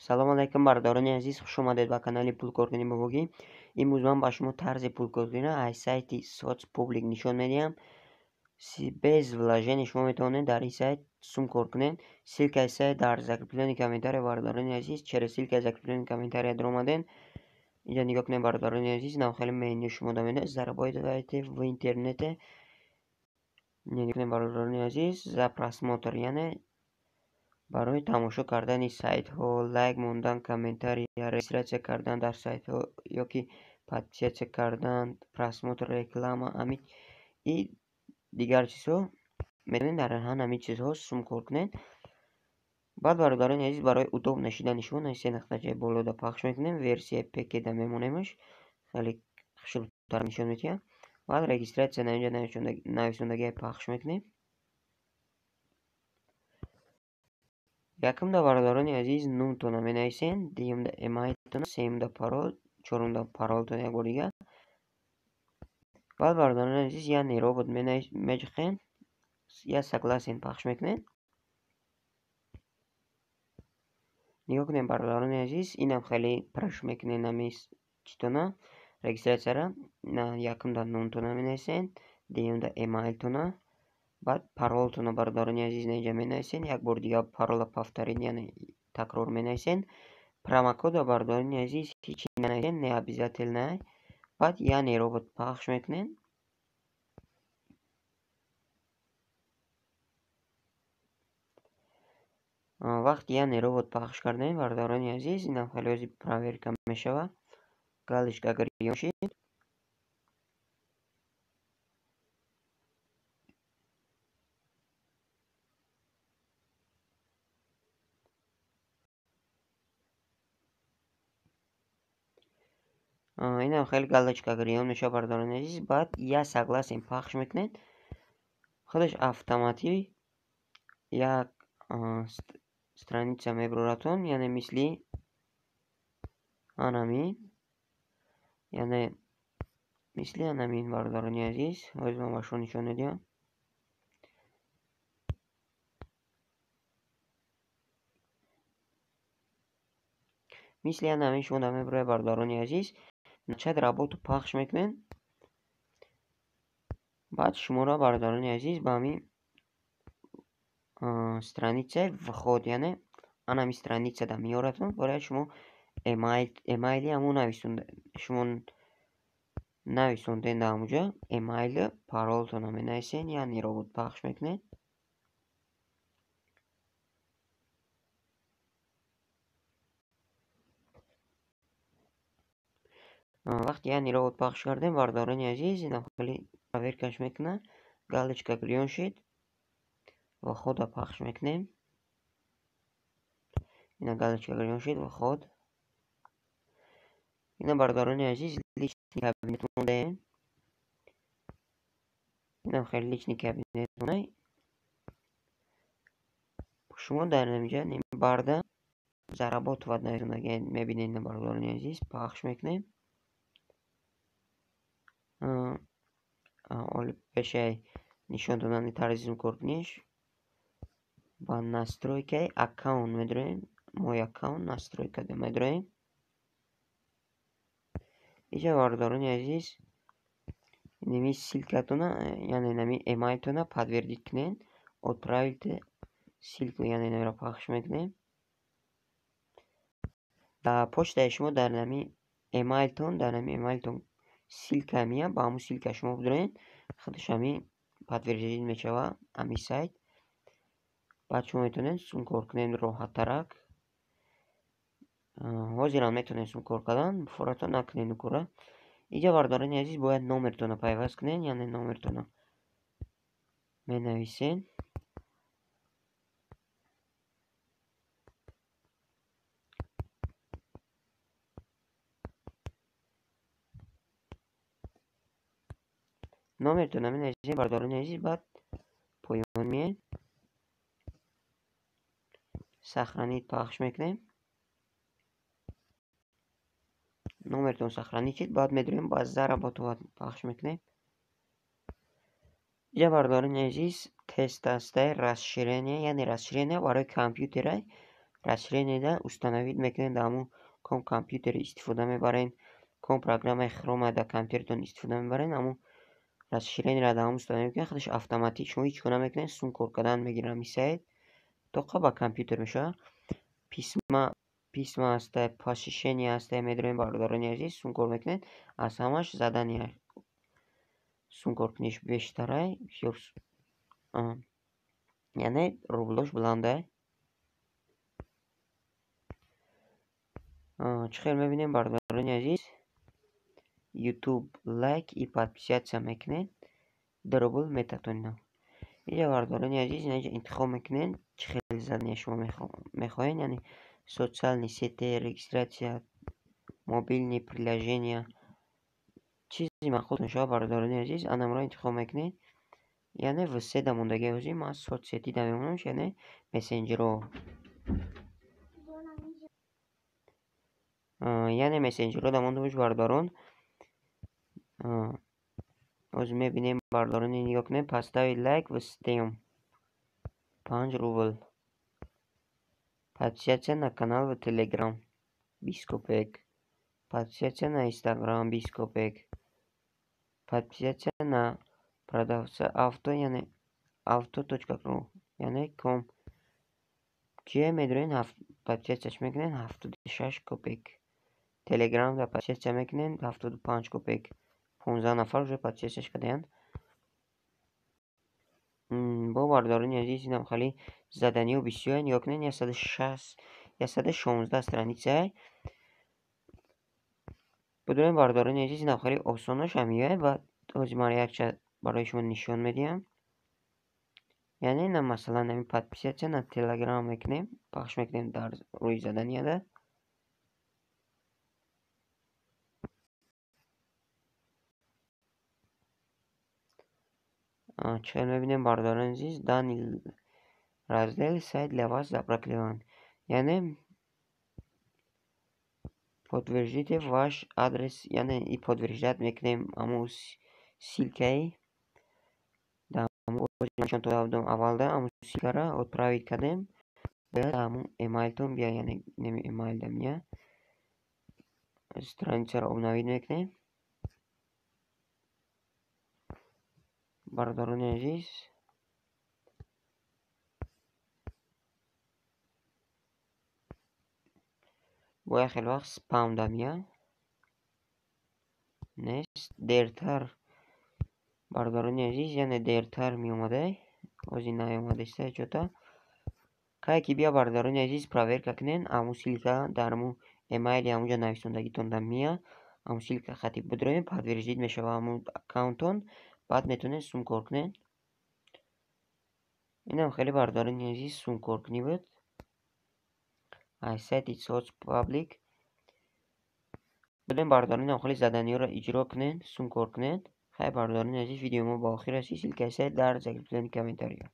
Салом алайкум, бародарони азиз, хуш омадед ба канали Пулкоркунӣ Бобогӣ. Имрӯз ман ба шумо тарзи пулкоркуниро аз сайти Соцпублик нишон медиҳам. Без вложения шумо метавонед дар ин сайт сум кор кунед. Ссылкаи сайт дар закреплённый комментария, бародарони азиз, через ссылкаи закреплённый комментария даромаден. Инҷа нигоҳ кунед, бародарони азиз, нам хеле меню шумо дамеда, зарабатывайте в интернете. Нигоҳ кунед, бародарони азиз, за просмотр, яъне барои тамошо кардани сайтҳо, лайк мондан, комментария, регистрация кардан дар сайтҳо ё ки подписаться кардан, просмотр реклама, ами и дигар чизҳо метавонед дар ҳамин чизҳо сум кор кунед. Баъд, бародарони азиз, барои удоб нашидани шумо се нақтачаи болода пахш мекунем, версияи ПК-да мемонемаш, хеле хушрӯтар нишон медиҳад. Баъд регистрация инҷа нависондагиа пахш мекунем. Якумда, бародарони азиз, нумтона менависен, дуюмда эмайлтона, сеюмда парол, чорумда паролтон як бор дигар. Баъд, бародарони азиз, я не робот меҷухен, я согласен пахш мекунед. Нигоҳ кунед, бародарони азиз, инам хеле пурш мекунед ами читона регистрацияра. Якумда номтона менависен, дуюмда эмайлтона, баъд паролтона, бародарони азиз, инҷа менависен, як бор дигар парола повторить, яъне такрор менависен. Промокода, бародарони азиз, ҳичи нанависен, не обязательно. Баъд я не робот пахш мекунед. Вақти я не робот пахш кардем, бародарони азиз, инам хеле ози проверка мешавад. Галочка гирён шид. Инам хеле галочка гирён мешавад, бародарони азиз. Баъд я согласен пахш мекунед. Худаш автоматӣ як страница мебароратон, яъне мисли анамин, яъне мисли анамин, бародарони азиз. Ҳозир ман ба шумо нишон медиҳам. Мисли анамин шумо мебарояд, бародарони азиз. Начать работу пахш мекунед. Баъд шуморо, бародарони азиз, ба ҳамин страницаи вход, яъне анами страницада меоратон. Бояд шумо эмайли ҳамон нависонда, шумо нависонден дар ҳамонҷо эмайли, паролтонро менависен, яъне робот пахш мекунед. Вақти яъне робот пахш кардем, бародарони азиз, инам хеле проверкаш мекунад, галочка гирён шид ва хода пахш мекунем. Ина галочка гирён шид ва ход. Ина, бародарони азиз, личный кабинет мондаем. Инам хеле личный кабинет мондай. Шумо дар инҷа барда зарабатывать нависондагиа мебинед, бародарони азиз, пахш мекунем. Оли пешаи нишон додани тарзи сумкоркуниш ба настройкаи аккаунт медроем. Мой аккаунт настройкада медроем. Инҷа, бародарони азиз, инами ссылкатона, яъне инами эмайлтона подтвердить кунед. Отправить ссылку, яъне инамиро пахш мекунем. Дар почтаи шумо дар инами эмайлтон, дар инами эмайлтон ссылка меяд, ба ҳамун ссылка шумо бидроед, худаш ҳамин подтвердить мешавад ҳамин сайт. Баъд шумо метавонед сум кор кунед роҳаттарак. Ҳозирам метавонед сум кор кардан, фуратон накунед ин кора. Инҷа, бародарони азиз, бояд номертонро пайваст кунед, яъне номертонро менависед. Номертонро менависед, бародарони азиз, баъд поён меоед. Сохранить пахш мекунем. Номертон сохранить шид, баъд медроем ба зарабатывать пахш мекунем. Инҷа, бародарони азиз, тест ҳастай, расширение, яъне расширение барои компютерай. Расширение да установить мекунед, дар ҳамун ком компютер истифода мебарен, ком программаи Хрома дар компютератон истифода мебарен, ҳамун расширениеро дар ҳамун установить мекунед, худаш автоматик шумо ҳеҷ кор намекунед, сум кор кардан мегирад ҳамин сайт, тоқа ба компютер мешавад. Письма ҳастай, посещение ҳастай, медонем бародарони азиз, сум кор мекунед, аз ҳамаш задания сум кор куниш бештарай, бисёр, яъне рублош баландай. Чӣ хел мебинем бародарони азиз, YouTube лайк и подписаться мекунед, 2 рубл метатонед. Инҷа бародарони азиз, инҷа интихоб мекунед чӣ хел задания шумо мехоҳед, яъне социальные сети, регистрация, мобильные приложения, чизи маъқултон шавад бародарони азиз, анамро интихоб мекунед. Яъне в се да мондагиа ҳозир ман соцсети да мемонам, яъне мессенҷерҳо. Яъне мессенҷерҳо да монда бош бародарон. Ҳозир мебинем бародарони, нигоҳ кунед, поставить лайк в Steam 5 рубл, подписаться на канал в Telegram 20 копеек, подписаться на Instagram 20 копеек, подписаться на продавца авто, яъне авто.ру, яъне ком кие медонед, подписаться мекунед 76 копеек, Telegram да подписаться мекунед 75 копеек, 15 нафар уже подписаться кардаянд. Бо бародарони азиз, инам хеле заданиҳо бисёр, нигоҳ кунед, 116 страницае. Бидонед бародарони азиз, инам хеле осонаш ҳамиёе ва ҳозир ман якча барои шумо нишон медиҳам. Яъне на масалан ҳамин подписаться на Telegram мекунем, пахш мекунем дар рӯи заданияда. Чӣ хел мебинем бародарони азиз, данный раздел сайт для вас заблокирован. Яъне подтвердите ваш адрес, яъне и подтверждать мекунем ҳамун ссылкаи дар нишон дода будам аввалда, ҳамун ссылкаро отправить кардем, бояд ҳамун эмайлтон биёяд, яъне неми эмайл да меяд. Страницаро обновить мекунем. Бародарони азиз, бояд хеле вақт спам да меяд. Нест, дертар бародарони азиз, яъне дертар меомадай, ҳозир наомадаиста ҷота. Кае ки бия бародарони азиз, проверка кунед, ҳамун ссылка дар ҳамун эмайли ҳамунҷо нависондагитон да меяд, ҳамун ссылка хати бидроем, подтвердить мешавад ҳамун аккаунтон, баъд метавонед сум кор кунед. Инам хеле бародарони азиз сум коркунӣ буд аз сайти Соцпаблик. Бидонед бародарон, инам хеле заданиҳоро иҷро кунед, сум кор кунед. Хайр бародарони азиз, видеои мо ба охир расид. Ссылкаи сайт дар закреплённый комментария.